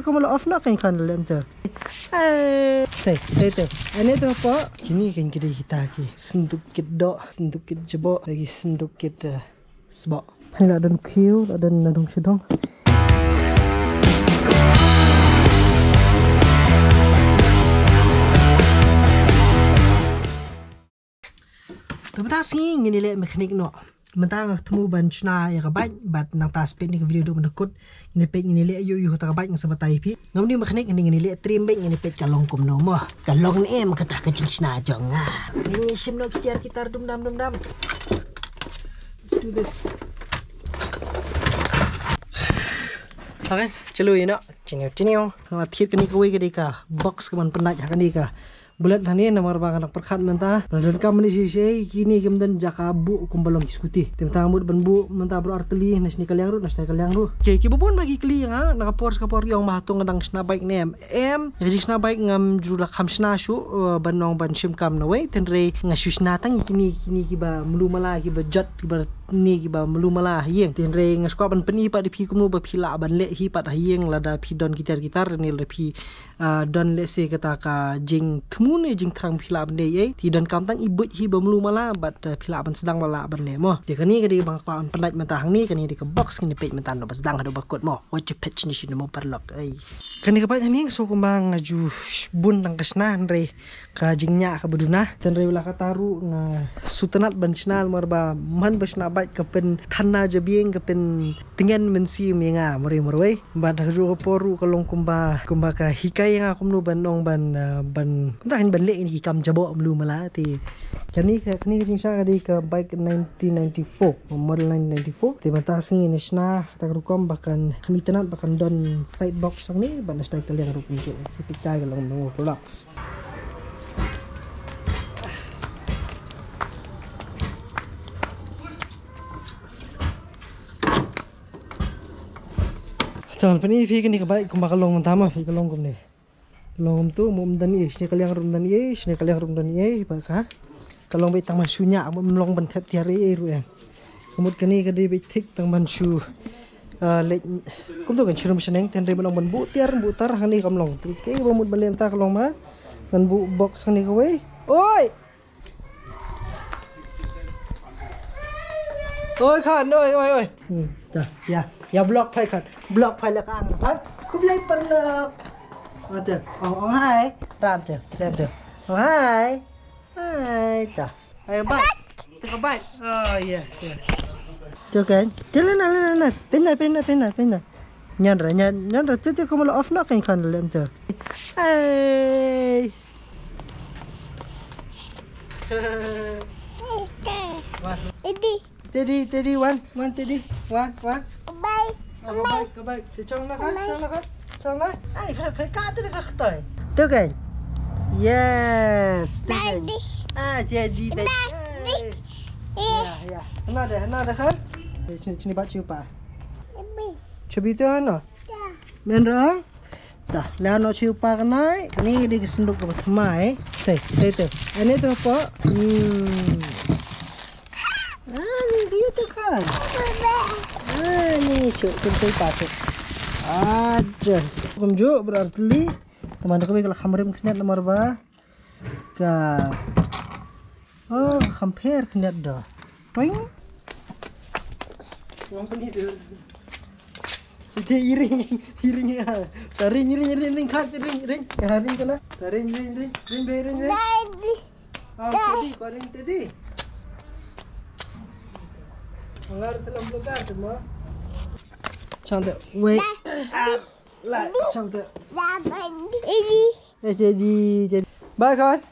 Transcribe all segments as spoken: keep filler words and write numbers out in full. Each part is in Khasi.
Kumba la off noh kan kan lem tu. Hai. Sei, sei tu. Ane tu apa? Kini kan kidei kita ki. Senduk kit doh, senduk kit jebok, lagi senduk kit, eh, sbok. Hai la don khiew, la don na dong shu dong. Te mynta sngi ngin ïaleh mechanic noh. Mynta nga thmu ban shna ïa ka bike, bad nangta spet ne ka video duh mynta kut. Ngin peit ngin ïaleh ïa u ïa uta ka bike nga sa batai phi. Ngam dei mechanic, ngin ïaleh trim bike, ngin peit ka long kumno mo. Ka long ne em kata ka jingshna jong nga. Ngin shim noh ki tiar ki tar dum dam dum dam. Let's do this. Okay, chalu ïa noh. Chiniw chiniw. Nga thied kane kawei ka dei ka box ka ban pynnait ha kane ka bullet hangne, namar ba nga dang pyrkhat mynta ba la donkam mynne shisha kine kim don jaka buh kumba long ki scooty. Te mynta nga mut ban buh mynta baroh artylli, na shane ka liang ruh, na shane ka liang ruh. Okay, kiba bun ba ki kylli ïa nga na ka por sha ka por, ki ong ba hato nga dang shna bike ne em. Em, ïa ka jingshna bike ngam ju la kham shna shuh, eh, ban ong ban shim kam na wei, hynrei nga shu shna tang ïa kine, kine kiba mluh mala, kiba jot, kiba ne kiba mluh mala ha ïing. Hynrei nga sngewkwah ban pyni pat ïa phi kumno ba phi lah ban leh hi pat ha ïing lada phi don ki tiar ki tar ne lada phi ah, don lehse kata ka jingthmu ne jingthrang phi lah ban leh ei. Te donkam tang i buit hi ba mluh mala bad, eh, phi lah ban sdang ba lah ban leh mo. Te kane ka dei ba nga kwah ban pynnait mynta hangne, kane dei ka box, ngin peit mynta naba sdang haduh ba kut mo. Wat ju peit shane shane mo paralok. Ei. Kane ka bike hangne nga sngew kumba nga ju bun tang ka shna hynrei ka jingñiah kaba duna. Hynrei la kata ruh nga sngewtynnat ban shna namar ba man ba shna bike ka pynthana jabieng, ka pyntngen mynsiem ïa nga marwei marwei. Bad ha kajuh ka por ruh ka long kumba, kumba ka hikai ïa nga kumno ban ong ban, ah, ban, kumta kan ban leh ïa ki kam jabok mluh mala. Te kane ka, kane ka jingshna ka dei ka bike nineteen ninety-four, model nineteen ninety-four. Te mynta sngi ngin shna kata ka rukom ba kan, kham itynnat ba kan don side box hangne, bad na side ka liang ruh kumjuh. Sa peit kai ka long Nongo Products. Te ngan pyni ïa phi kane ka bike kumba ka long mynta mo, phi, ka long kumne. Long kumtu, mo, ym don ei, shane ka liang ruh ym don ei, shane ka liang ruh ym don ei, bad ka, ka long beit tang ban shu ñiah, mo, ym long ban thep tiar ei ei ruh em. Ka mut kane ka dei beit thik tang ban shu, ah, leit kumtu kan shu rung shaneng, te hynrei ban ong ban buh tiar, buh tar hangne kam long. Te kaei ba mut ban leh mynta ka long ba ngan buh box hangne kawei. Oi! Oi Khan, oi, oi, oi. Hmm, ta, ïa, ïa block phai Khan. Block phai la Khan. Khan, khublei paralok. Ong te, ong, ong hai. Ram te, ram te. Ong hai. Hai, ta. Hai, bye. Te ka bye. Oh, yes, yes. Tu kan. Tu la, la, la, la. Pindah, pindah, pindah, pindah. Nyan ra, nyan, nyan ra. Tu, tu, kumba la off noh kan Khan lem tu. Hai. Wan. Teddy. Teddy, Teddy, wan, wan, Teddy. Wan, wan. Bye. Oh, bye, bye. Bye. Chong na kan, bye. Chong na kan. Chong na. Ani, pha, pha, ka, Teddy, ka, ka, toy. Tu kan. Yes, tu kan. Daddy. Ah, Teddy, baby. Daddy. Hey. Ya, ya. Hana de, hana de kan. Eh, sini, sini, bat, sini, pa. Baby. Chabi tu, hana? Ya. Men ra. Ta, la no chu pa ka nai. Ani dei ka sanduk kaba thymmai. Sei, sei tu. Ani tu pa. Hmm. Ani dei tu kan. Ani chu, kun sei pa tu. Aja. Kumjuh berarti. Teman aku bagi lah kham rim khyndiat namar ba. Ka. Oh, kham pher khyndiat da. Toing. Ite iring, iring ya. Ta ring, ring, ring, ring, kat, ring, ring. Ya, ring kana. Ta ring, ring, ring, ring, be, ring, be. Daddy. Ah, Teddy, pa ring Teddy. Ngar salam bloka semua. Chang te, wait. Daddy. Ah. Lai, chang te. Daddy. Eh, jadi, jadi. Bye, Khan.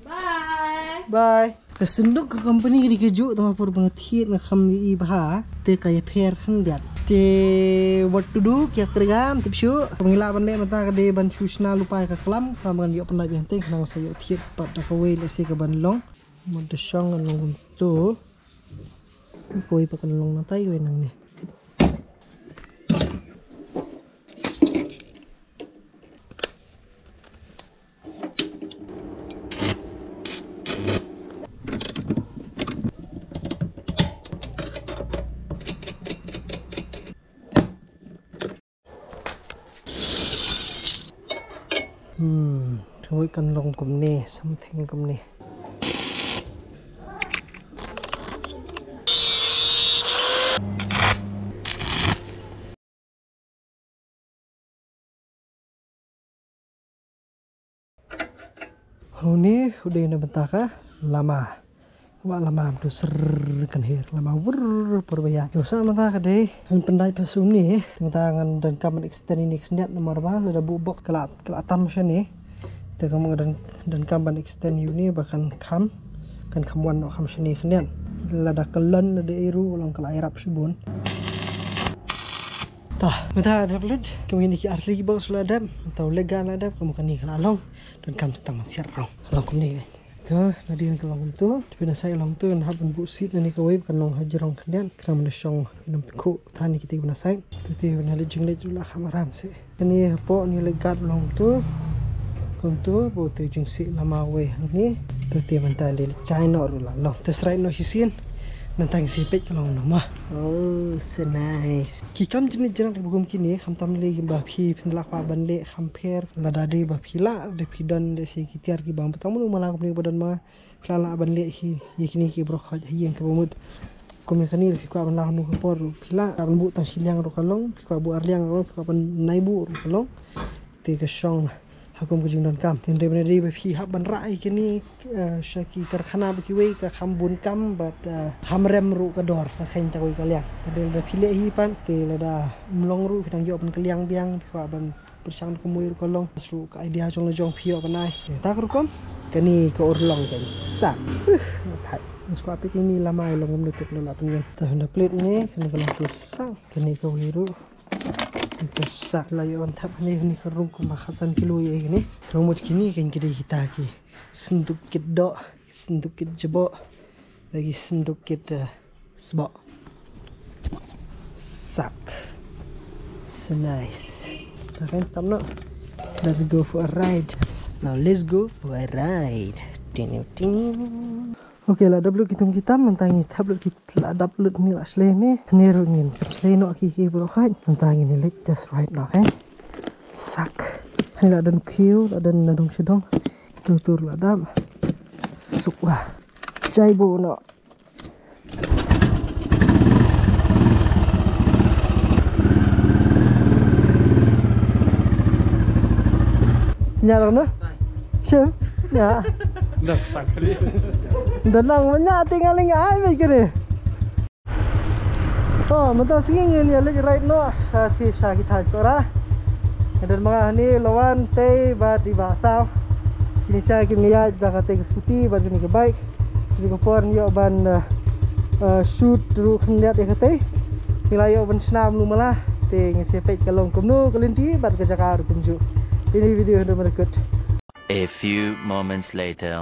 Bye. Bye. Ka sanduk ka company ka dei kajuh, tang ba por ba nga thied nga kham ïohi bha. Te ka ïapher khyndiat. Te what to do, kiar kyrgam, tip shuh. Ka ba ngi lah ban leh mynta ka dei ban shu shna lypa ïa ka klam, klam ban ïoh pyndait biang te, khnang sa ïoh thied pat da kawei lehse ka ban long. Mut da shong kan long kumto. Kawei pat kan long nangtai, kawei nangne. Hmm, thui kan long kumne, something kumne. Huni u dei na bynta ka lama. Wa lama mtu srrr kan her lama wurr por baya. Yo sa mynta ka dei. Ngan pyndai pa sum ni. Mynta ngan donkam ban extend ïa ine khyndiat namar ba lada buh bok ka la, ka la tam shane. Te kam ngan don, donkam ban extend ïa ine ba kan kham, kan kham wan noh kham shane khyndiat. Lada ka lon lada ïa ruh long ka la ïarap shibun. Ta, mynta dep lut, kum ine ki artylli ki bok shu la dep, mynta u leg guard la dep, kum kane ka la long, donkam sa tang ban siat rong. Long kumne. To, nadien ka long kumto. Te phin ïa sait long to, ngan hap ban buh seat na kane kawei, kan long hajrong khyndiat, khnang ban da shong, ïa num tyngkhuh, than ïa kite ki ban ïa sait. Te te ban ïa leit jingleit ruh la kham aram seh. Kane hapoh ne leg guard long to. Kumto, ba u te jingsih lama wei hangne. Te te mynta leit jai noh ruh la long. Te sraid noh shisien. Nangta ngin sa peit ka long kumno mo. Oh, so nice. Ki kam jingïeit jingrak ba kum kine, khamtam lei ba phi phin lah kwah ban leh, kham pher. Lada dei ba phi lah, dei phi don, dei sa ki tiar ki bam, tang mano mala kumne ba don ma. Phi lah lah ban leh hi, ïa kine ki baroh khoit ha ïing kaba mut. Kum ïa kane phi kwah ban lah kano ka por ruh phi lah, kwah ban buh tang shiliang ruh ka long, phi kwah buh arliang ruh, phi kwah ban nai buh ruh ka long. Te ka shong ha kum ka jingdonkam. Te hynrei ban dei ba phi hap ban rah ïa kine, eh, sha ki karkhana ba kiwei ka kham bun kam bad, eh, kham rem ruh ka dor, ka kheiñ ta kawei ka liang. Te hynrei lada phi leh hi pat, te lada ym long ruh phi dang ïoh ban kylliang biang, phi kwah ban pyrshang da ka mui ruh ka long, ruh ka idea jong la jong phi ïoh ban ai. Te ta ka rukom, kane ka urlong kan sak. Huh, thait. Ngan sa kwah peit ine lama ïa long kumno te ka la pynïeng. Te hynda plie ine, kane ka long to sak. Kane kawei ruh. To sak la ïoh ban thep ine, kane ka rung kumba khatsan kilo ïa kine. Te mut kine kan ki dei kita ki synduk kit doh, synduk kit jabok. Lagi synduk kit, eh, sbok. Sak. So nice. Dah kan tam noh. Let's go for a ride. Now let's go for a ride. Ting, ting. Okay, la dap lut ki tum ki tam, mynta ngi thep lut ki, la dap lut ne la shlei ne. Ne ruh ngin kan shlei noh ki ki baroh khoit. Mynta ngin leit test ride noh, eh. Sak. Hangne la don khiew, la don nadong shadong. Tur tur la dap. Suk wa. Jai bok noh. Nya dong noh. Shem. Nya. Dah tak kali. Dah nang menya tinggal ning ai mai kene. To, mynta sngi ngin ïa leit ride noh sha ki, sha ki thaiñ Sohra. Nga don ma nga hangne, Lawan, Tei bad i Bah Saw. Kine sia kim ïaid da katei ka scooty bad kane ka bike. Kine ka por ngi ïoh ban, eh, eh, shoot ruh khyndiat ïa katei. Ngi la ïoh ban shna mano mala. Te ngin sa peit ka long kumno ka lynti bad ka jaka ruh kumjuh. Ine i video haduh mynta kut. A few moments later.